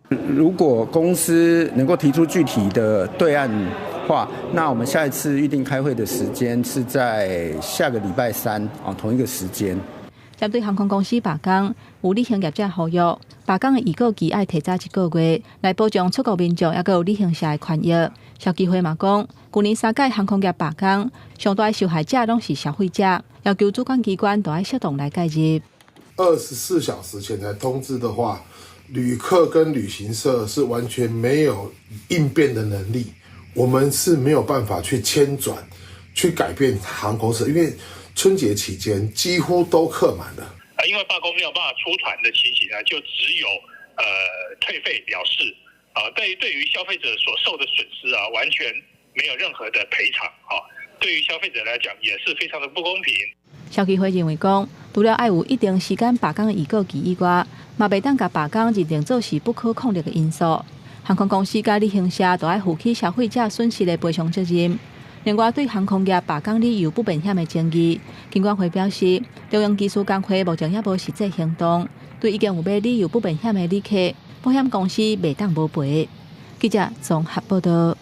如果公司能夠提出具體的對案話，那我們下一次預定開會的時間是在下個禮拜三啊，同一個時間。針對航空公司罷工，有旅行業者呼籲，罷工的預告期愛提早一個月，來保障出國民眾抑閣有旅行社的權益。消基會嘛講，舊年三擺航空業罷工，上大受害者攏是消費者，要求主管機關都愛適當來介入。 24小時前才通知的話，旅客跟旅行社是完全沒有應變的能力，我們是沒有辦法去遷轉、去改變航空公司，因為春節期間幾乎都客滿了。啊，因為罷工沒有辦法出團的情形呢，就只有退費了事。啊，對於消費者所受的損失啊，完全沒有任何的賠償。啊，對於消費者來講也是非常的不公平。消基會認為講，除了愛有一定時間罷工的預告期以外，嘛袂當共罷工認定做是不可抗力的因素。航空公司佮旅行社都愛負起消費者損失的賠償責任。另外，對航空業罷工理由不明顯的爭議，金管會表示，長榮機師工會目前猶無實際行動，對已經有買理由不明顯的旅客，保險公司袂當無賠。記者綜合報道。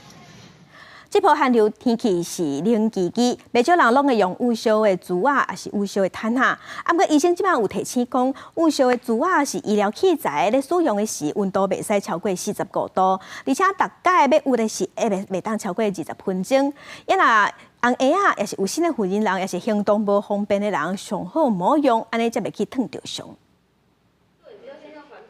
這波寒流天氣是冷吱吱，袂少人攏會用捂燒的珠仔，抑是捂燒的毯仔。啊，毋過醫生這擺有提醒講，捂燒的珠仔是醫療器材咧使用的時，溫度袂使超過45度，而且逐擺欲捂的時，會袂當超過20分鐘。啊若紅嬰仔，抑是有身的婦人人，抑是行動無方便的人，上好莫用，按呢才袂去燙著傷。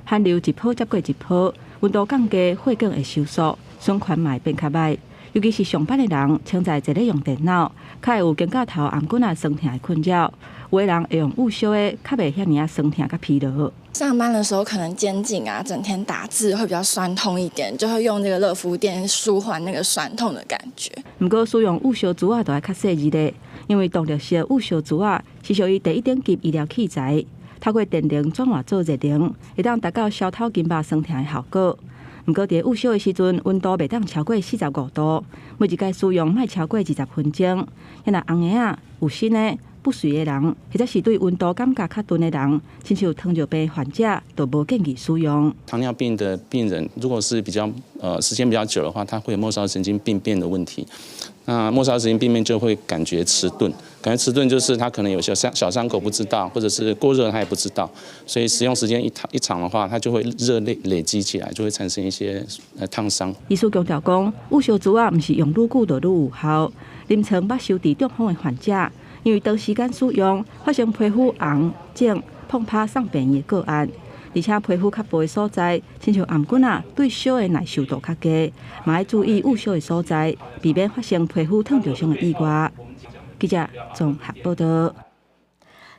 寒流一波接過一波，溫度降低，血管會收縮，循環嘛會變較䆀。尤其是上班的人，穿在坐咧用電腦，較會有肩胛頭、頷頸仔酸疼的困擾。有的人會用捂燒的，較袂遐爾仔酸疼佮疲勞。上班的時候可能肩頸啊，整天打字會比較酸痛一點，就會用這個熱敷墊舒緩那個酸痛的感覺。毋過使用捂燒珠仔就愛較細膩咧，因為動力式捂燒珠仔是屬於第一等級醫療器材，透過電能轉換做熱能，會當達到消透筋肉酸疼的效果。毋過，佇捂燒的時陣，溫度袂當超過45度，每一擺使用莫超過20分鐘。若紅嬰仔、有身的、不遂的人，或者是對溫度感覺較鈍的人，親像糖尿病患者，就無建議使用。糖尿病的病人，如果是比較時間比較久的話，他會有末梢神經病變的問題。那末梢神經病變就會感覺遲鈍，感覺遲鈍就是他可能有些小小傷口不知道，或者是過熱他也不知道，所以使用時間一長的話，它就會熱累積起來，就會產生一些燙傷。醫師強調講，捂燒珠仔毋是用愈久就愈有效。臨床捌收治中風的患者，因為長時間使用，發生皮膚紅腫、膨拍送病院的個案。而且皮膚較薄的所在，親像頷頸仔，對燒的耐受度較低，嘛愛注意捂燒的所在，避免發生皮膚燙著傷的意外。記者綜合報道。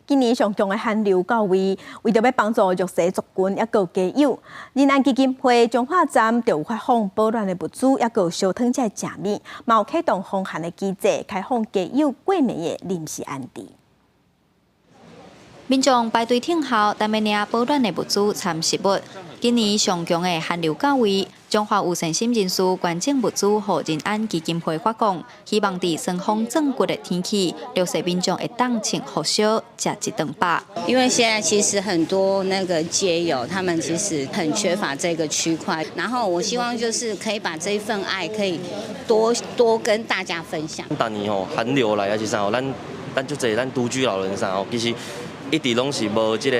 今年上強的寒流到位，為著欲幫助弱勢族群，抑閣有街友，仁安基金會彰化站就有發放保暖的物資，抑閣有燒湯遮食物，嘛有啟動防寒的機制，開放街友過暝的臨時安置。民眾排隊等候，等欲領保暖的物資摻食物。今年上強的寒流到位，彰化有善心人士捐贈物資予仁安基金會發放，希望佇霜風鑽骨的天氣，弱勢民眾會當穿厚燒，食一頓飽。因為現在其實很多那個街友，他們其實很缺乏這個區塊，然後我希望就是可以把這一份愛，可以多多跟大家分享。逐年吼寒流來抑是啥吼，咱足濟咱獨居老人啥吼，其實一直攏是無這個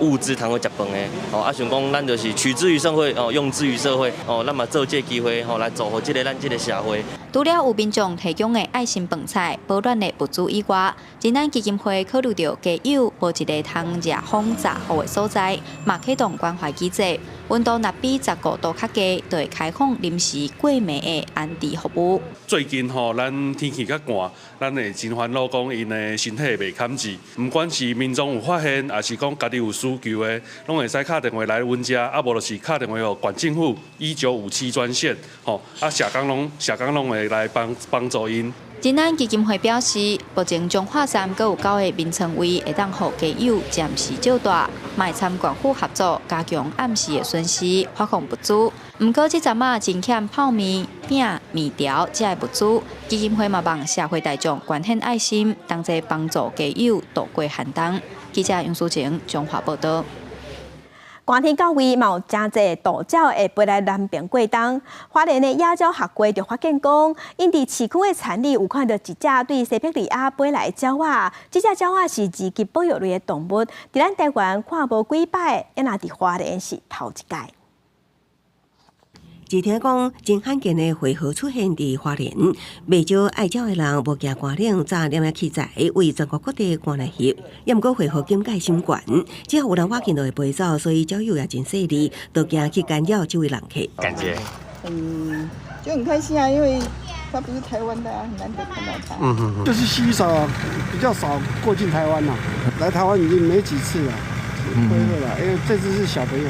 物資通去食飯的，哦，啊想講咱就是取之於社會，哦，用之於社會，哦，咱嘛做這個機會，吼來造福這個咱這個社會。除了有民眾提供的愛心飯菜、保暖的物資以外，仁安基金會考慮著街友無一个通遮風遮雨的所在，嘛啟動關懷機制，溫度若比15度較低，就會開放臨時過暝的安置服務。最近吼，咱天氣較寒，咱會真煩惱，講𪜶的身體袂堪治。毋管是民眾有發現，抑是講家己有需求的，攏會使敲電話來阮遮，啊無就是敲電話予縣政府1957專線，吼，啊社工攏會來幫助𪜶。仁安基金會表示，目前彰化站閣有9個眠床位會當予街友暫時借蹛，嘛會參縣府合作加強暗時的巡視，發放物資。毋過這陣仔真欠泡麵、餅、麵條這个物資，基金會嘛望社會大眾捐獻愛心，同齊幫助街友度過寒冬。記者楊淑晴彰化報導。寒天到位，嘛有誠濟渡鳥會飛來南爿過冬。花蓮的野鳥學會就發現講，𪜶佇市區的田裡有看著一隻對西伯利亞飛來的鳥仔，這隻鳥仔是二級保育類的動物，佇咱台灣看無幾擺，猶若佇花蓮是頭一擺。只聽講真罕見的灰鶴出現佇花蓮，袂少愛鳥的人無驚寒冷，早拈仔器材為全國各地趕來翕。猶毋過灰鶴警戒心懸，只要有人倚近就會飛走，所以鳥友也真細膩，都驚去干擾這位人客。感覺，就很開心啊，因為他不是台灣的啊，很難得看到他。就是稀少，比較少過境台灣啦，來台灣已經沒幾次了，灰鶴了，因為這次是小朋友。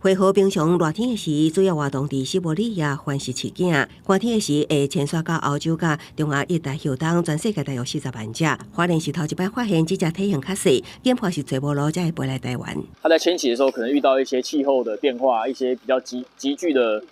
灰鶴平常熱天的時，主要活動佇西伯利亞繁殖飼囝；寒天的時，會遷徙到歐洲佮中亞一帶越冬。全世界大約40萬隻。花蓮是頭一擺發現這隻體型較細，研判是揣無路才會飛來台灣。它在遷徙的時候，可能遇到一些氣候的變化，一些比較急劇的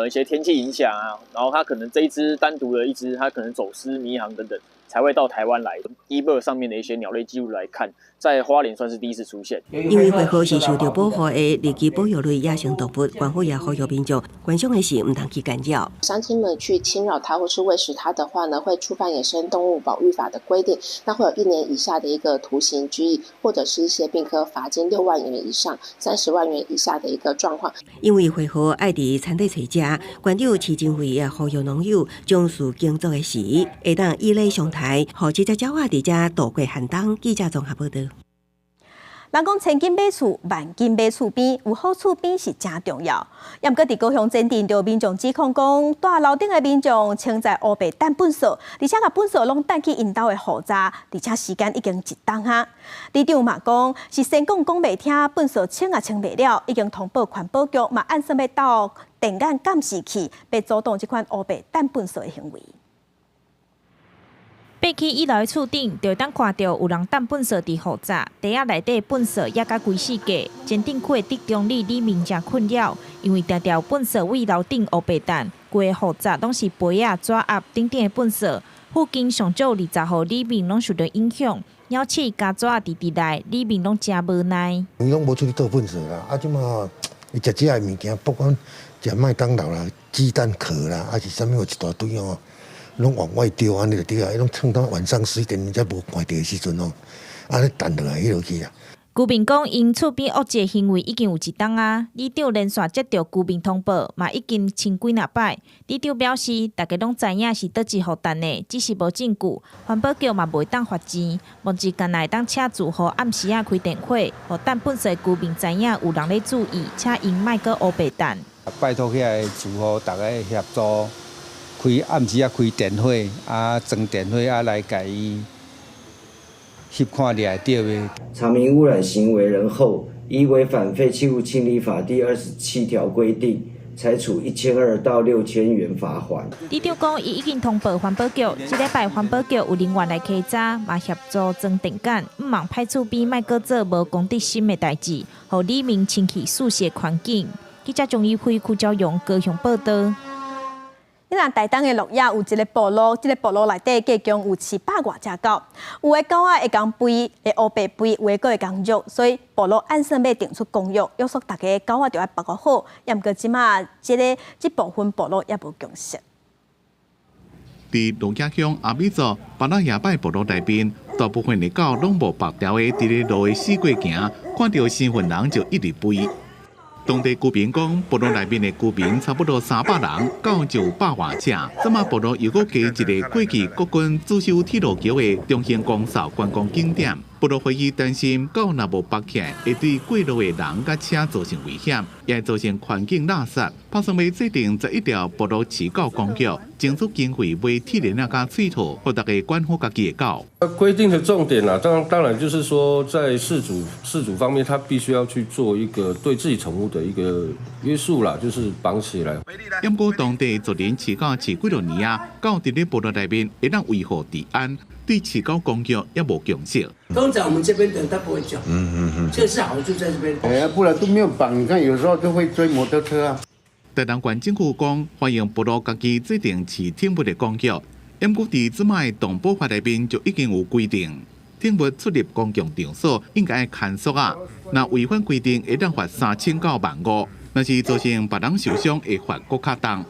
一些天氣影響啊，然後它可能這一隻單獨的一隻，它可能走失、迷航等等，才會到台灣來。eBird 上面的一些鳥類記錄來看，在花蓮算是第一次出現。因為灰鶴是受到保護的二級保育類野生動物，縣府也呼籲民眾觀賞的時毋通去干擾。鄉親們去侵擾它或是餵食它的話呢，會觸犯野生動物保育法的規定，那會有1年以下的一個徒刑、拘役，或者是一些併科罰金6萬元以上30萬元以下的一個狀況。因為灰鶴愛佇田底揣食，縣長徐正偉也呼籲農友從事耕作的時，會當以禮相待，予這隻鳥仔佇遮度過寒冬。記者綜合報導。人講千金買厝，萬金買厝邊，有好厝邊是誠重要。猶毋過佇高雄前鎮，就有民眾指控講，蹛樓頂的民眾穿在烏白擲糞埽，而且共糞埽攏擲去𪜶兜的雨閘，而且時間已經一冬啊。里長嘛講，是先講講袂聽，糞埽清也清袂了，已經通報環保局，嘛按算欲鬥電眼監視器，欲阻擋這款烏白擲糞埽的行為。爬起一樓的厝頂，就會當看著有人擲糞埽佇雨閘，袋仔內底糞埽掖甲規世界。前鎮區的竹中里里民誠困擾，因為常常有糞埽對樓頂烏白擲，規个雨閘攏是杯仔、紙盒等等的糞埽。附近上少20戶里民攏受著影響，鳥鼠咬紙仔佇佇內，里民攏誠無奈。𪜶攏無出去倒糞埽啦，啊，這馬伊食這个物件，不管食麥當勞啦、雞蛋殼啦，抑是啥物有一大堆哦。攏往外丟按呢就對啊，伊攏囥到晚上11點，人家無看著的時陣哦，按呢擲落來彼落去啊。居民講，𪜶厝邊惡劣行為已經有一冬啊，里長連續接著居民通報，嘛已經清幾若擺。里長表示，大家攏知影是佗一戶擲的，只是無證據，環保局嘛袂當罰錢，目前干焦會當請住戶暗時仔開電火，予擲糞埽的居民知影有人咧注意，請𪜶莫閣烏白擲。拜託遐个住戶逐家協助。開暗時仔開電火，啊裝電火啊來共伊翕看掠會著的。查明污染行為人後，依違反廢棄物清理法第27條規定，裁處1200到6000元罰鍰。里長講，伊已經通報環保局，這禮拜環保局有人員來稽查，嘛協助裝電桿，毋望歹厝邊莫閣做無公德心的代誌，予里民清氣舒適環境。記者張怡輝、邱昭勇高雄報導。你若台東的鹿野有一个部落，這个部落內底計共有700外隻狗，有的狗仔會共吠，會烏白吠，有的閣會共虐，所以部落按算欲定出公約，約束逐家狗仔著愛縛予好。猶毋過這馬這部分部落猶無共識。佇鹿野鄉阿美族巴拉雅拜部落內面，大部分的狗攏無縛條的，佇咧路的四界行，看著生份人就一直吠。當地居民講，部落內面的居民差不多300人，狗就有百外隻。這馬部落又閣加一个過去國軍駐守鐵路橋的中興公掃觀光景點。部落會議擔心狗若無縛起來，會對過路的人佮車造成危險，也會造成環境垃圾。打算欲制定11條部落飼狗公約，爭取經費買鐵鏈仔佮喙套，予大家管好家己的狗。規定的重點啊，當然就是說，在飼主方面，他必須要去做一個對自己寵物的一個約束啦，就是綁起來。毋過當地族人飼狗飼幾多年啊，狗佇咧部落內面會當維護治安，對飼狗公約也無共識。通常我們這邊的他不會叫，這是好處在這邊。哎呀，不然都沒有綁，你看有時候就會追摩托車啊。台南縣政府講，歡迎部落家己制定飼寵物的公約，毋過佇這擺動保法內面就已經有規定，寵物出入公共場所應該愛牽束仔，若違反規定會當罰3000到15,000，若是造成別人受傷，會罰閣較重。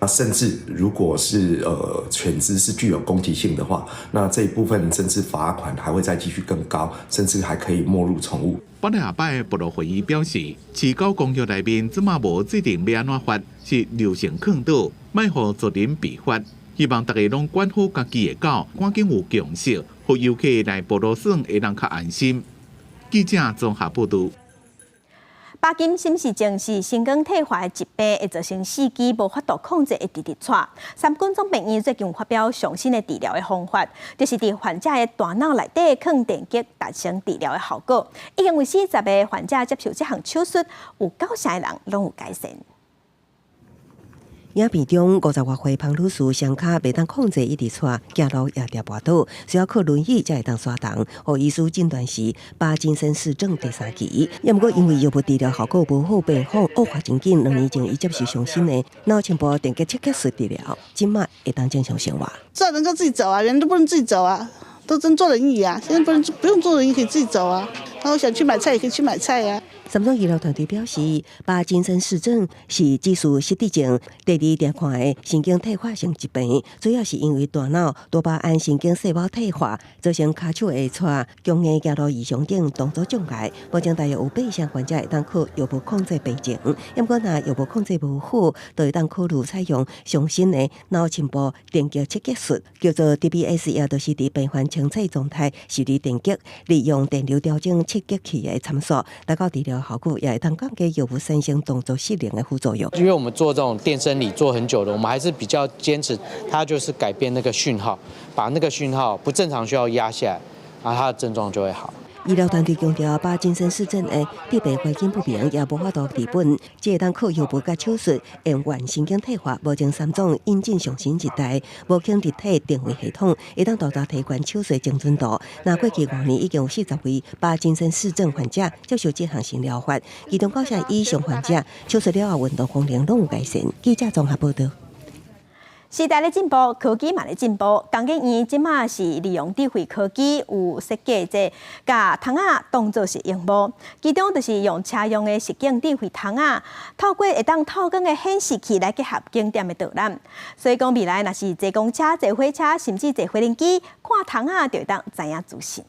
甚至如果是犬隻是具有攻擊性的話，那這一部分甚至罰款還會再繼續更高，甚至還可以沒入寵物。巴里亞拜部落會議表示，飼狗公約內面這馬無制定欲按怎罰，是留成空檔，莫予族人避罰。希望大家攏管好家己的狗，趕緊有共識，予遊客來部落耍會當較安心。記者綜合報導。巴金森氏症是神經退化的疾病，會造成四肢無法度控制，會直直掣。三軍總病院最近有發表上新的治療的方法，就是佇患者的大腦內底囥電極，達成治療的效果。已經有40個患者接受這項手術，有九成的人攏有改善。影片中，50外歲彭女士雙跤袂當控制，一直掣，行路也定跋倒，需要靠輪椅才會當徙動。予醫師診斷是巴金森氏症第三期。也毋過因為藥物治療效果無好，病況惡化真緊。2年前，伊接受上新的腦深部電極刺激術治療，這馬會當正常生活。至少能夠自己走啊，人都不能自己走啊，都真坐輪椅啊。現在不能不用坐輪椅可以自己走啊。那我想去買菜也可以去買菜啊。三總醫療團隊表示，巴金森氏症是指數失智症第二常看的神經退化性疾病，主要是因為大腦多巴胺神經細胞退化，造成跤手會掣、強硬行路異常等動作障礙。目前大約有八成患者會當靠藥物控制病情，毋過若藥物控制無好，就會當考慮採用上新的腦深部電極刺激術，叫做 DBS，也就是佇病患清醒狀態植入電極，利用電流調整刺激器的參數，達到治療效果，也會當降低藥物產生動作失靈的副作用。因為我們做這種電生理做很久了，我們還是比較堅持，它就是改變那個訊號，把那個訊號不正常需要壓下來，然後它的症狀就會好。醫療團隊強調，巴金森氏症的致病環境不明，也無法度治本，只會當靠藥物佮手術延緩神經退化。目前三總引進上新一代無孔立體定位系統，會當大大提懸手術精準度。那過去5年已經有40位巴金森氏症患者接受這項新療法，其中九成以上患者手術了後運動功能攏有改善。記者綜合報導。時代咧進步，科技嘛咧進步。工研院這馬是利用智慧科技，有設計這共窗仔當做是螢幕，其中就是用車用的實景智慧窗仔，透過會當透光的顯示器來結合景點的導覽。所以講未來若是坐公車、坐火車，甚至坐飛機，看窗仔就會當知影資訊。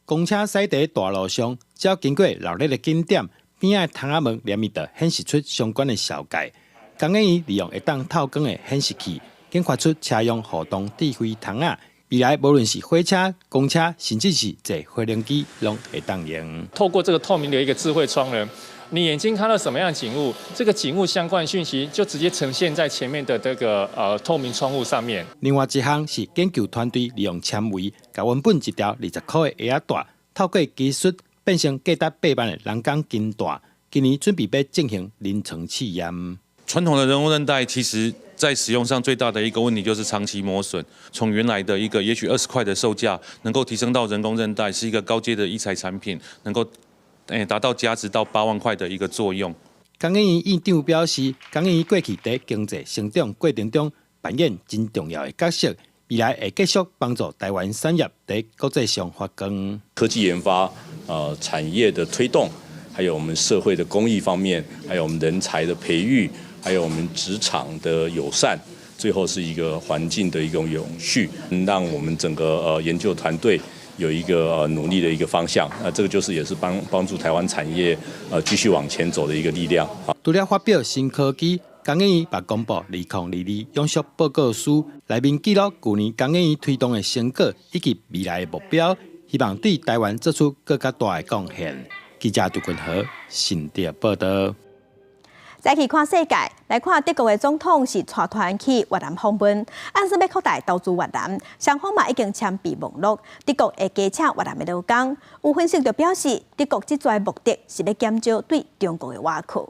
公車駛佇大路上，只要經過熱鬧的景點，邊仔的窗仔門連伊就顯示出相關的紹介。工研院利用會當透光的顯示器，研發出車用互動智慧窗仔。未來無論是火車、公車，甚至是坐飛行機，攏會當用。透過這個透明的一個智慧窗呢，你眼睛看到什麼樣的景物，這個景物相關訊息就直接呈現在前面的這個透明窗戶上面。另外一項是研究團隊利用纖維，共原本一條20箍的鞋仔帶，透過技術變成價值8萬的人工筋帶。今年準備欲進行臨床試驗。傳統的人工韌帶，其實在使用上最大的一個問題就是長期磨損。從原來的一個也許20塊的售價，能夠提升到人工韌帶是一個高階的醫材產品，能夠達到價值到8萬塊的一個作用。工研院院長表示，工研院過去佇經濟成長過程中扮演真重要的角色，未來會繼續幫助台灣產業佇國際上發光。科技研發、產業的推動，還有我們社會的公益方面，還有我們人才的培育。還有我們職場的友善，最後是一個環境的一個永續，讓我們整個研究團隊有一個努力的一個方向。那這個就是也是幫助台灣產業繼續往前走的一個力量。除了發表新科技，工研院嘛公布2022永續報告書，內面記錄舊年工研院推動的成果以及未來的目標，希望對台灣做出閣較大的貢獻。記者杜君和新竹報道。再去看世界，來看德國的總統是帶團去越南訪問，按說欲擴大投資越南，雙方嘛已經簽備忘錄。德國會加請越南的勞工，有分析就表示，德國這次目的是欲減少對中國的倚靠。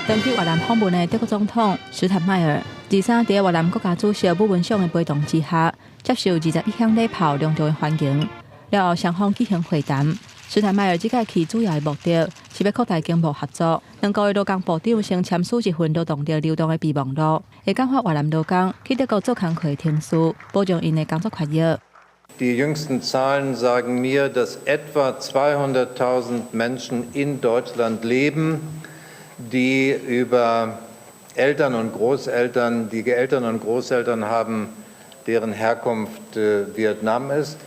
轉去越南訪問的德國總統施坦邁爾，23佇越南國家主席武文賞的陪同之下，接受21響禮炮隆重的歡迎，了後雙方舉行會談。施坦邁爾這擺去主要的目的是欲擴大經貿合作，兩國的勞工部長先簽署一份勞動力流動的備忘錄，會簡化越南勞工去德國做工課的程序，保障𪜶的工作權益。 Die jüngsten Zahlen sagen mir, dass etwa 200.000 Menschen in Deutschland leben, die über Eltern und Großeltern, die Eltern und Großeltern haben, deren Herkunft Vietnam ist.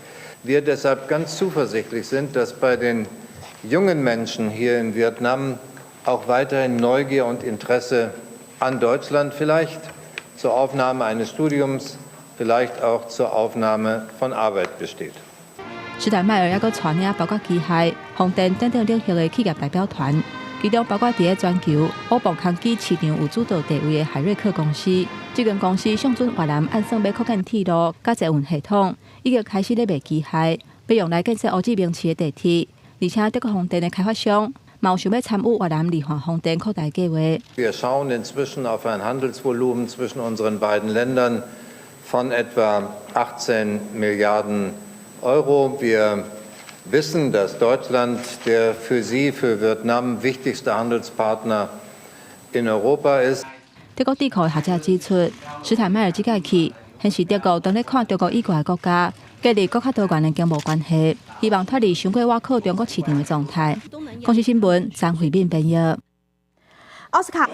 Wir deshalb ganz zuversichtlich sind, dass bei den jungen Menschen hier in Vietnam auch weiterhin Neugier und Interesse an Deutschland vielleicht zur Aufnahme eines Studiums, vielleicht auch zur Aufnahme von Arbeit besteht. 施坦邁爾猶閣帶領包括機械、風電等等領域的企業代表團，其中包括佇咧全球烏磅空機市場有主導地位的海瑞克公司。這間公司上準越南按算欲擴建鐵路、佮捷運系統，已經開始咧賣機械，欲用來建設胡志明市的地鐵。而且德國風電的開發商嘛有想欲參與越南離岸風電擴大計劃。 Wir schauen inzwischen auf ein Handelsvolumen zwischen unseren beiden Ländern von etwa 18 Milliarden Euro. Wir wissen, dass Deutschland der für Sie, für Vietnam wichtigste Handelspartner in Europa ist. 德國智庫的學者指出，施坦邁爾這擺去，顯示德國當咧看中國以外的國家，建立閣較多元的經貿關係，希望脫離傷過倚靠中國市場的狀態。公視新聞張慧敏編譯。奧斯卡。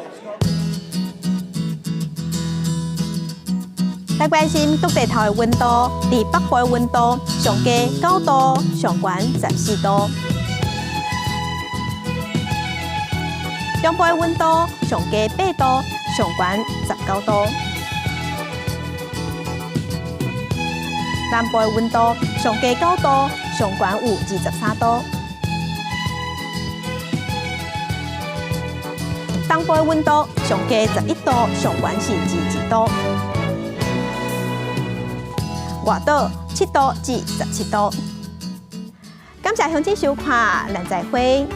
來關心北地頭的溫度，佇北部的溫度上低9度，上懸14度；中部的溫度上低8度，上懸19度；南部的溫度上低9度，上懸有23度；東部的溫度上低11度，上懸是22度。外島7度至17度。感謝鄉親收看，咱再會。